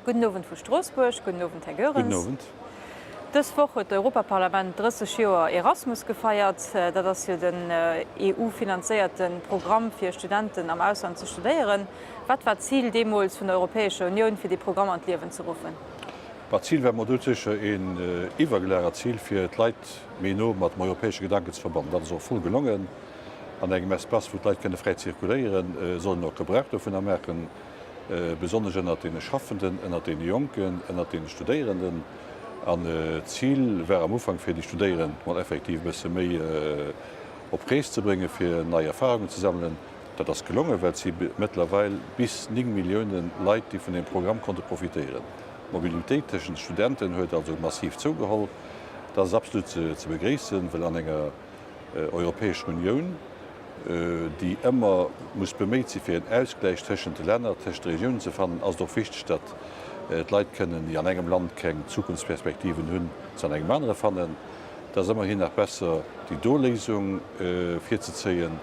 Gudden Owend vu Stroossbuerg. Gudden Owend, Här Goerens. Gudden Owend. Dës Woch huet d'Europaparlament 30 Joer Erasmus gefeiert. Dat ass jo den EU-finanzéierte Programm fir Studenten am Ausland ze studéieren. Wat war d'Zil deemools vun der Europäescher Unioun fir dee Programm an d'Liewen ze ruffen? Bah, d'Zil war mat sécher een iwwergelagert Zil fir d'Leit méi no mat dem europäesche Gedanken ze verbannen. Dat ass och voll gelongen. An engem Espace wou d'Leit kënne fräi zirkuléieren, soll een och Gebrauch dovunner maachen. besonnesch ënnert deene Schaffenden, ënnert deene Jonken, ënnert deene Studéierenden. An d'Zil war am Ufank, fir déi Studéierend mol effektiv e bësse méi op Rees ze bréngen, fir nei Erfarungen ze sammelen. Dat ass gelongen, well et si mëttlerweil bis 9 Millioune Leit, déi vun deem Programm konnte profitéieren. D'Mobilitéit tëschent de Studenten huet also massiv zougeholl. Dat ass absolut ze begréissen, well an enger Europäescher Unioun, déi ëmmer muss beméit si fir en Ausgläich tëschent de Länner, tëschent de Regiounen ze fannen, ass et och wichteg, datt d'Leit kënnen, déi an engem Land keng Zukunftsperspektiven hunn, se an engem anere fannen. Et ass ëmmerhin nach besser, déi do Léisung virzezéien,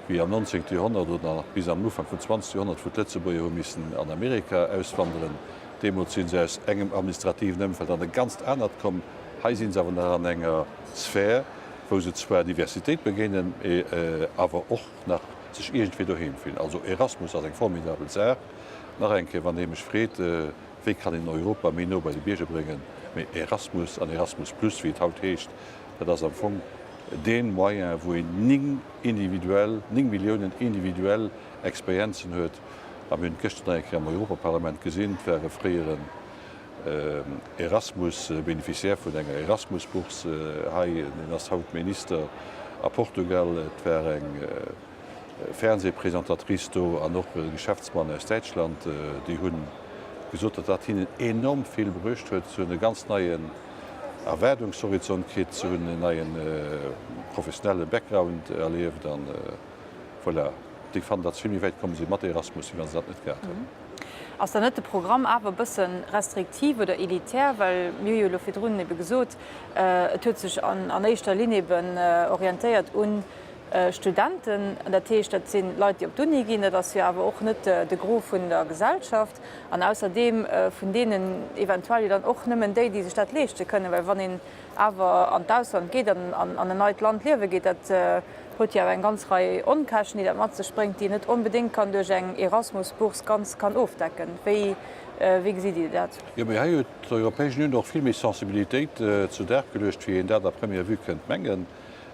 wéi am 19. Joerhonnert oder nach bis an den Ufank vum 20. Joerhonnert, wou d'Lëtzebuerger hu missen an Amerika auswanderen. Deemools si se aus engem administrativen Ëmfeld an e ganzt anert komm. Hei si se awer nach an enger Sphär, wou se zwar Diversitéit begéinen, mee awer och nach sech iergendwéi doheem fillen. Also Erasmus ass eng formidabel Saach. Nach eng Kéier, wann ee mech freet, wéi kann een Europa méi no bei de Bierger bréngen, mee Erasmus an Erasmus plus, wéi et haut heescht, dat ass am Fong dee Moyen, wou een 9 individuell, 9 Milliounen individuell Experienzen huet. A mir hunn et gëschter nach eng Kéier am Europaparlament gesinn, et war e fréieren Erasmus, Bénéficiaire vun enger Erasmus-Bourse hei, deen ass haut Minister a Portugal. Et war eng Fernsehpresentatrice do an och e Geschäftsmann aus Däitschland, déi hu gesot, datt dat hinnen enorm vill bruecht huet. Se hunn e ganz neien Erwaardungshorizont kritt, se hunn en neie professionelle Background erlieft an voilà, déi fannen, datt se vill méi wäit komm si mat Erasmus, wéi wa se dat net gehat hätten. Ass dann net de Programm awer e bësse restriktiv oder elitär? Well mir hu jo elo virdrun ebe gesot, et huet sech an éischter Linn eben orientéiert un Studenten. Dat heescht, dat si Leit, déi op d'Uni ginn. Dat ass jo awer och net de Gros vun der Gesellschaft. An ausserdeem vun deenen eventuell jo dann och nëmmen déi, déi sech dat leeschte kënnen. Well wann een awer an d'Ausland geet an an en neit Land liewe geet, dat huet jo awer eng ganz Rei Onkäschten, déi dat mat sech bréngt, déi een net onbedéngt kann duerch eng Erasmus-Bourse ganz kann ofdecken. Wéi, wéi gesitt Dir dat? Jo, mee hei huet d'Europäesch Unioun och vill méi Sensibilitéit zu Dag geluecht, wéi een dat à première vue kënnt mengen.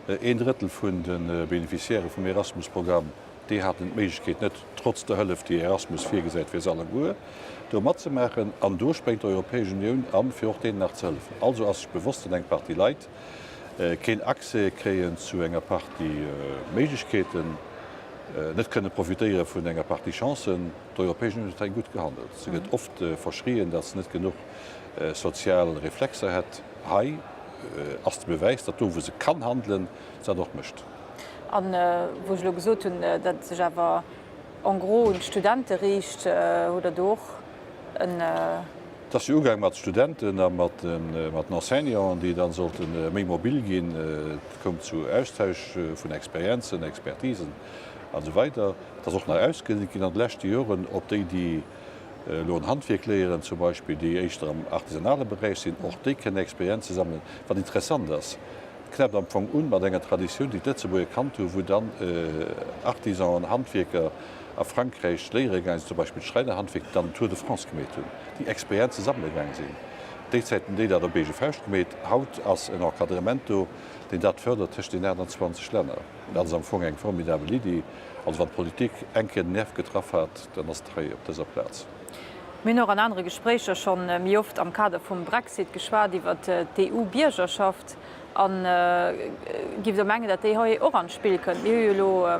Een Drëttel vun de Bénéficiairë vum Erasmus-Programm Déi haten d'Méiglechkeet net, trotz der Hëllef, déi Erasmus virgesäit, fir se alleguer do matzemaachen. An do spréngt d'Europäesch Unioun an, fir och deenen nach ze hëllefen. Also ass sech bewosst, datt eng Partie Leit keen Accès kréien zu enger Partie Méiglechkeeten, net kënne profitéiere vun enger Partie Chancen. D'Europäesch Unioun huet hei gutt gehandelt. Se gëtt oft verschrien, datt se net genuch sozial Reflexer hätt. Hei ass de Bewäis, datt do, wou se kann handelen, se dat och mécht. An wou ech elo gesot hunn, datt et sech awer en gros un d'Studente riicht, hutt Der do och en. Et ass jo ugaang mat Studenten a mat den Enseignanten, déi dann sollte méi mobil ginn. Et koum zu Austausch vun Experienzen, Expertisen a sou weider. Et ass och nach ausgedehnt ginn an de leschte Joren op déi, déi elo en Handwierk léieren zum Beispill, déi éischter am artisanale Beräich sinn. Och déi kënnen Experienze sammelen, wat interessant ass. Knäppt am Fong un mat enger Traditioun, déi d'Lëtzebuerger kannt hunn, wou dann Artisanen, Handwierker a Frankräich léiere gaange sinn, zum Beispill d'Schräinerhandwierk, déi dann den Tour de France gemeet hunn, déi Experienze sammele gaange sinn. Déi Zäit hunn déi dat op eege Fauscht gemeet. Haut ass en Encadrement do, deen dat fërdert tëscht den 28 Länner. Dat ass am Fong eng formidabel Iddi. Also wann d'Politik eng Kéier den Nerv getraff hat, dann ass et hei op dëser Plaz. Mir hunn och an anere Gespréicher schonn méi oft am Kader vum Brexit geschwat iwwert d'EU-Biergerschaft. A giff Der mengen, datt déi hei och an d'Spill kënnt? Mir hu jo elo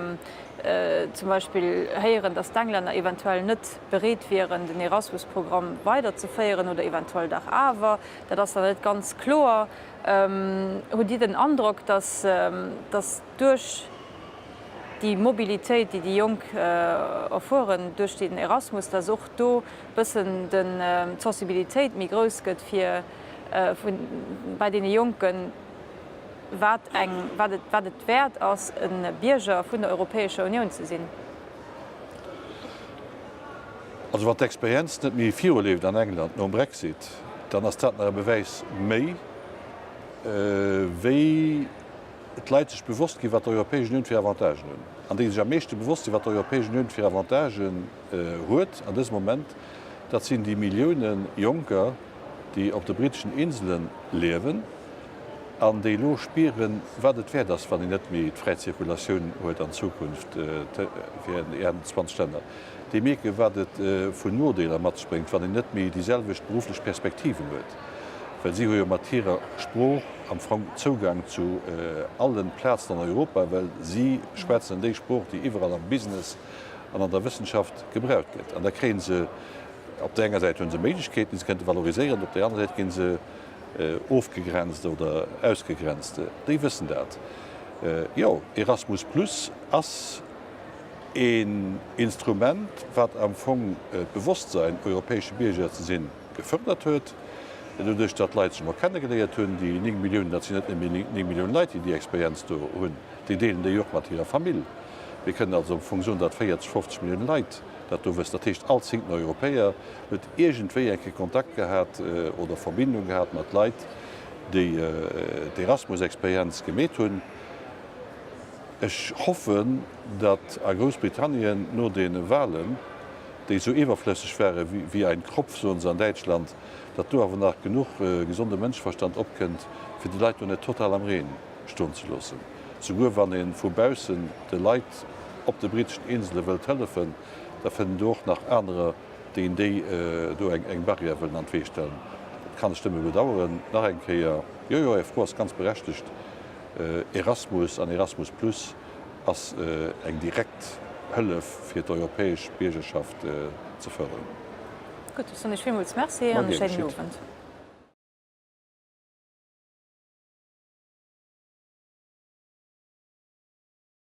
zum Beispill héieren, datt d'Englänner eventuell net bereet wieren, den Erasmus-Programm weiderzeféieren, oder eventuell dach awer. Dat ass nach net ganz kloer. Hutt Dir den Androck, datt duerch déi Mobilitéit, déi déi Jonk erfueren duerch den Erasmus, dass och do bëssen d'Sensibilitéit méi grouss gëtt fir bei deene Jonken, wat eng, wat et, wat et wäert ass, e Bierger vun der Europäescher Unioun ze sinn? Also wann d'Experienz net méi viruleeft an England nom Brexit, dann ass dat nach e Bewäis méi, wéi d'Leit sech bewosst ginn, wat d'Europäesch Unioun fir Avantagen hunn. An déi sech am meeschte bewosst sinn, wat d'Europäesch Unioun fir Avantagen huet an dësem Moment, dat sinn déi Millioune Jonker, déi op de britteschen Insele liewen an déi elo spieren, wat et wäert ass, wann een net méi d'fräi Zirkulatioun huet an Zukunft fir déi 28 Länner. Déi mierken, wat et vun Nodeeler mat sech bréngt, wann een net méi déi selwecht berufflech Perspektiven huet, well si hu jo mat hirer Sprooch am Fong Zougang zu allen Plazen an Europa, well si schwätzen déi Sprooch, déi iwwerall am Business an an der Wëssenschaft gebraucht gëtt. An da kréie se, op där enger Säit hu se Méiglechkeeten, déi se kënnte valoriséieren, op där anerer Säit gi se ofgegrenzt oder ausgegrenzt. Déi wëssen dat. Jo, Erasmus Plus ass een Instrument, wat am Fong d'Bewosstsein, europäesche Bierger ze sinn, gefërdert huet, doduerch datt d'Leit sech emol kennegeléiert hunn. Déi 9 Milliounen, dat sinn net nëmme 9 Milliounen Leit, déi déi Experienz do hunn, déi deelen déi och mat hirer Famill. Mir kënnen also am Fong soen, datt 40, 50 Milliounen Leit dat do wëssen. Dat heescht, all zéngten Europäer huet iergendwéi eng Kéier Kontakt gehat oder Verbindung gehat mat Leit, déi d'Erasmus-Experienz gemeet hunn. Ech hoffen, datt a Groussbritannien no deene Wahlen, déi esou iwwerflësseg ware wéi ein Kropf, soen se an Däitschland, datt do awer nach genuch gesonde Mënscheverstand opkënnt, fir déi Leit do net total am Reen stoen ze loossen. Souguer wann ee vu baussen de Leit op de britteschen Insele wëllt hëllefen, da fënnt een do och nach anerer, déi een déi do eng Barrière wëllen an d'Wee stellen. Dat kann ech nëmme bedauern. Nach eng Kéier, jo, jo, Är Fro ass ganz berechtegt. Erasmus an Erasmus Plus ass eng direkt Hëllef fir d'europäesch Biergerschaft ze fërderen. Gutt, ech soen Iech villmools Merci an e schéinen Owend.